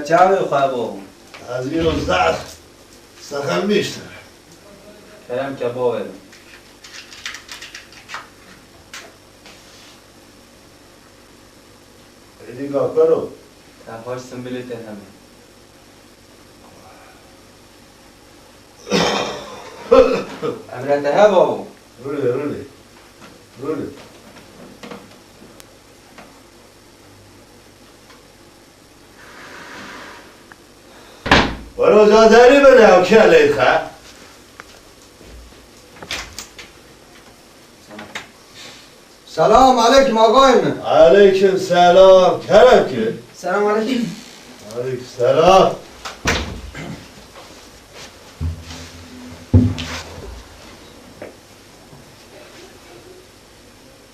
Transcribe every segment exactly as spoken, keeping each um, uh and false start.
Çavê xwe bo. Ez îro zehf sexemîştir. Kerem ke bavê min. Êdî gapero. Te xweş simbilê te heme. Emre te he bavo. Rûnê, rûnê. Rûnê. Wero caderî bine ew kelê xe. Selam aleyküm ağayım. Aleyküm selam. Kerem ki. Selam aleyküm. Aleyküm selam.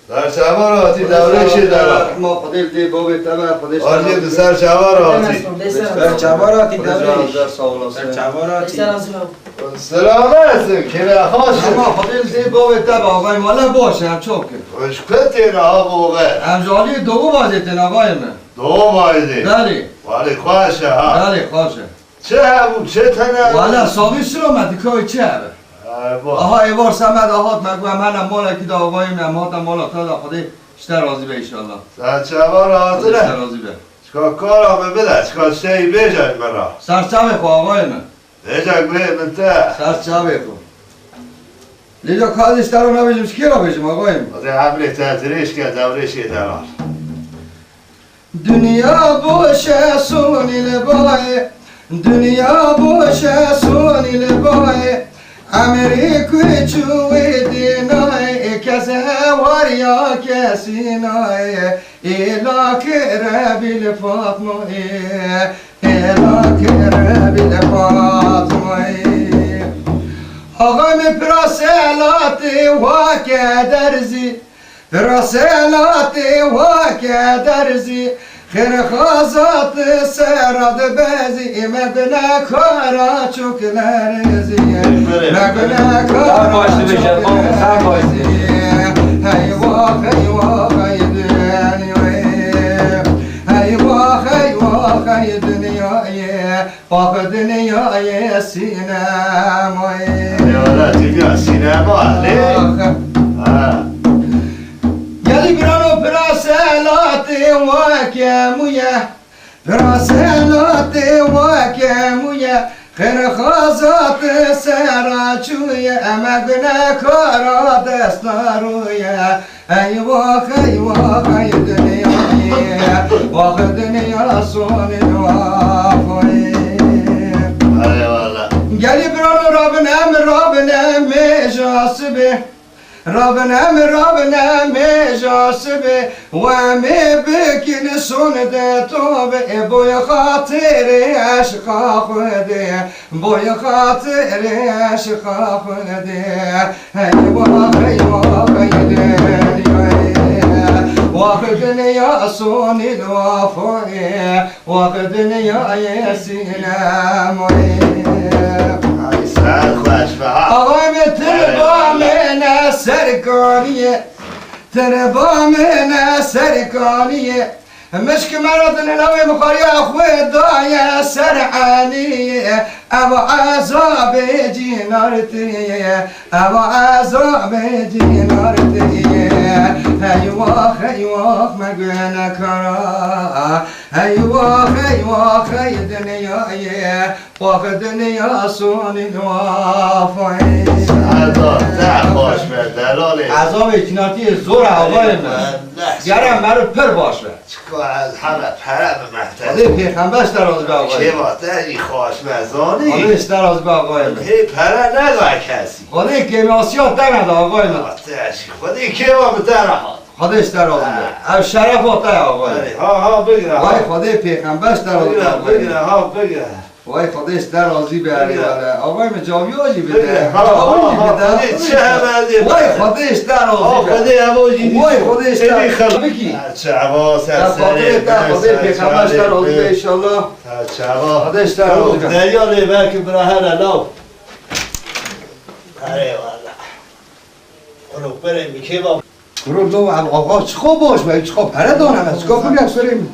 Ser çava ratî, dewrêşê de ra. Ma Xwedê li dê bavê te be, Xwedê Hacî, tu ser çava ratî. Ser çava ratî, dewrêş. Ser çava ratî. Selamet, kêre xaş. Ma Xwedê li dê bavê te be, axayê me, wele baş e, em çok. Xweş têne ha boğe. Em ji aliyê doğu vazê tên, axayê me. Doğu vazê. Belê. Belê, xweş e ha. Belê, xweş e. Çi hebû, çi tene? Wala, sabî silo me dikawê çi hebe? Aha, êvar Semed a hat me got, em hene malekî de axayê me, em hate mala te de, Xwedê ji te razî be înşallah. Sen çawa rahatine? Xwedê ji te razî be. Çika kara min bide, çika tişteyî bêje min ra. Ser çavê xwe axayê min. Bêje guhê min te. Ser çavê xwe. Lê ca ka ez ji te re nabêjim, ji kê re bêjim axayê min? Xwedê emrê te dirêj ke, dewrêşê te rar. Dinya boş e, sonî li bayê. Dinya boş e, sonî li bayê. Emirî ku çû wê dê nayê, kes hewariya kesî nayê. Êla kire bî li Fatmayê, êla kire bî li Fatmayê. Axa min pira selatê wake derzî. Raselatê wake derzî, xêrxaza ti sera dibezî, me gunekara çok lerzî, me gunekara çok lerzî. Hey wah, hey wah, hey dinyayê, hey wah, hey wah, hey dinyayê. Pax dinyayê sînemayê. Eyvallah, dinya sînema, lê? Ax. Ha. Gelî birano pira selatê weke mûye. Pira selatê weke mûye. Xêrxaza ti sera çûye. Eme gunekara dest darûye. Eyvah, eyvah, ey dinyayê, wah dinya sonê wafayê. Eyvallah. Gelî birano rabine, rabine mêja sibê. Rabine, rabine mêja sibê. We mê bikin son de tobe, boy xatirê eşqa Xwedê. Boy xatirê eşqa Xwedê. Hey wah, hey wah, hey dinyayê. Wah dinya sonî li wafayê. Wah dinyayê sînemayê. Ay, ser xweş be ha. Axa min tirba min e serkaniyê. Tirba min e serkaniyê. Mişk me re di navê mixariya xwe daye ser eniyê, ev ezabê cînartiyê, ev ezabê cînartiyê. Hey wah, hey wah, me gunekara, hey wah, hey wah, hey dinyayê. Pax dinya sonî wafayê. Serdar, te xweş be, delalê. Ezabê cînatiyê zor e, abayê min. Eyvallah. Gere meriv pir baş be. Çika ez heme pere bime te. Xwedê pêxember ji te razî be, abayê min. Kêfa te jî xweş be, zanî. Xwedê ji te razî be, abayê min. Hê pere neda kesî. Xwedê kêmasiya te neda, abayê min. Te jî Xwedê kêfa bi te re hat. Xwedê ji te razî be. Ha. Ev şerefa te ye, abayê min. Erê, ha, ha, bigire, ha. Vay Xwedê pêxember ji te razî be, abayê min. Bigire, bigire, ha, bigire. Vay Xwedê ji te razî be, erê wele. Avay min caviya jî bide. Bide, ha, ha, ha, Xwedê çi hebe dê. Vay Xwedê ji te razî be. Xwedê evo jî. Vay Xwedê ji te. Bikî. Çava ser serê te, Xwedê pêxember ji te razî be înşallah. Çava. Xwedê ji te razî be. Derya lê belkî bira hele law. Erê wele. Kuro perê min kê ba. Kuro do ev axa çiqo baş be, çiqo pere dane me, çiqo bigre serê min.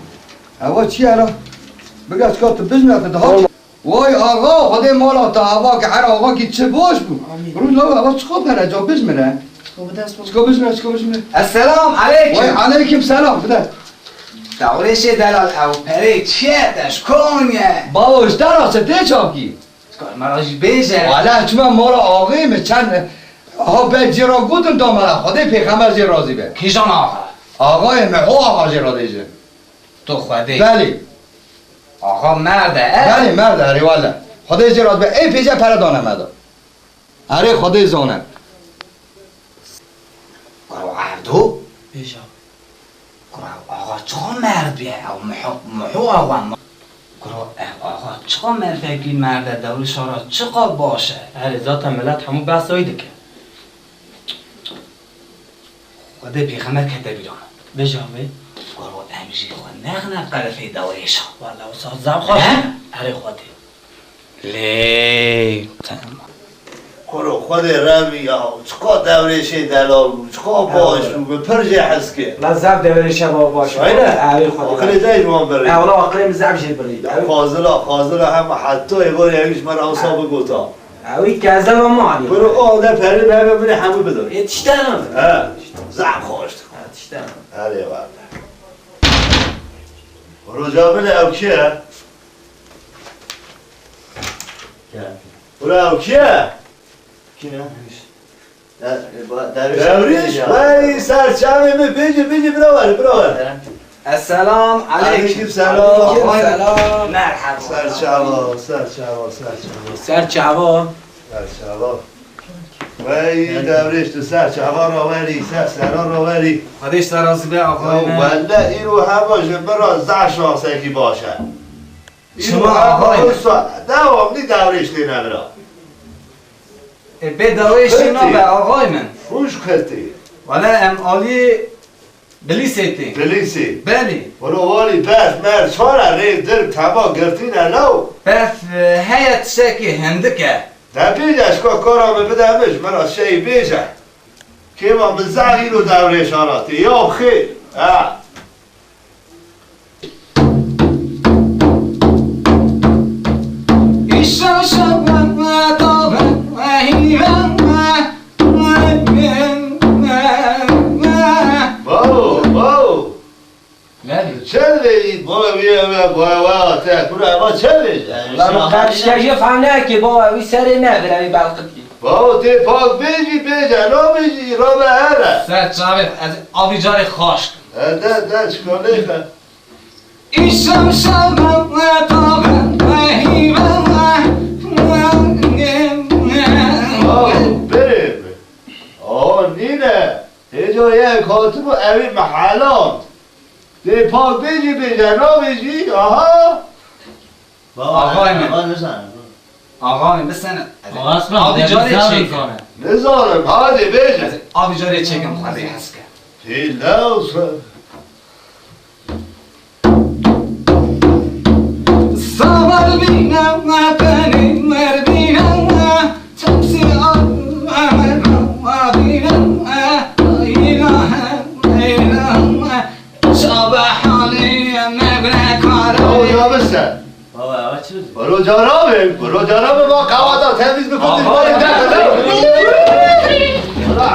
Eva çi ye ra? Bige çika tu bijmire, tu daha çi? Vay axa, Xwedê mala te ava ke, her axa kî çi baş bû. Amîn. Rû law ava çiqa pere ca bijmire. Çiqa bide ez. Çiqa bijmire, çiqa bijmire. Esselam aleykum. Vay aleykum selam, bide. Dewrêşê delal, ew perê çi ye, te ji kon ye? Bavo, ji te re çi tê çavkî? Kar me re jî bêje. Wala çima mala axê me çend ha be cî ra gotin da me re, Xwedê pêxember jê razî be. Kîjan axa? Axayê me, ho axa jê ra dêje. Tu Xwedê. Belê. Axa merde, e? Belê, merde, erê wele. Xwedê jê razî be. Ê pêce pere dane me de. Erê Xwedê zane. Kuro Erdo? Bêja. Kuro ew axa çiqa merd bîye, ew miho, miho axa ma. Kuro ev axa çiqa merfekî merd e, dewrê şara çiqa baş e. Erê zaten milet hemû behsa wî dike. Xwedê pêxember kete bîra min. Bêja wê. Kuro em jî xwe nexne qerifê dewrêşa. Wala wisa zaf xweş. He? Erê Xwedê. Lê, tamam. Kuro Xwedê revî ya, çiqa dewrêşê delal bû, çiqa baş bû, min pir jê hez kir. La zaf dewrêşa baş bû. Şayîne? Erê Xwedê. Aqilê te ji wan birî. E, wala aqilê min zaf jê birî. Fazila, Fazila hema heta êvarê ew ji me re wisa bigota. Ewî kezeba malî. Kuro o ne perê nebe min ê hemû bidin. Ê tiştana. He, zaf xweş. He, tiştana. Erê wele. Kuro ca min ew kî ye? Kî ye? Ula ew kî ye? Kî ye? Derwîş. Derwîş? Wey, ser çavê min, bêjî, bêjî, bira were, bira were. Esselam aleykum. Aleykum selam. Aleykum selam. Merhaba. Ser çava, ser çava, ser çava. Ser çava. Ser çava. Wey, Derwîş, tu ser çava ra werî, ser sera ra werî. Xwedê ji te razî be, axayê me. Wele îro hema ji min re zaf şansekî baş e. Çima axayê min? Îro hema wisa dewamlî Derwîş têne bira. E, bê Derwîşê nabe, axayê min. Xûş xetî. Wele em alî Bilîsê tê. Bilîsê. Belê. Wilo walî berf merf çar e, rê dir tema girtîne law. Berf, e, heye, tiştekî hindik e. De bêje, ji ka kara min bide min, ji min re şey bêje. Kêma min zehîr û dewrêşan hatî. Ya xêr. Ha. Bawo, bawo. Nerede? Çend vêyî, baba, wî eve, baba, wa, te, kura, eva çend vêyî? La, min qet tiştekî fam neke, baba, wî serê me vir, evî belqitî. Bawo, tê pak bêjî, bêje, nabêjî, rabe here. Ser çavê, ez avî carê xaş. E, de, de, çikolê xe. Îşam şaban ve tavan ve hivan ve. Bawo, berê mi? O, nîne. Hêco yek hatibû, ewî mehelan. Tê pak bêjî bêje, nabêjî, aha. Baba, axayê min. Baba, nizane. Axayê min, bisene. Baba, aslan, avî carê çêkim. Nizanim, hadi bêje. Ez avî carê çêkim, Xwedê hez ke. Tê lewse. Sabar bîne, tenê mer bîne, çemsê al, bîne, la ilahe illallah. Çabe halê me bire kare. Ew ya bise. Baba, ew çi? Biro cana be, biro cana be, bak, kahvaltı temiz bir kutu. Aha, bari ya.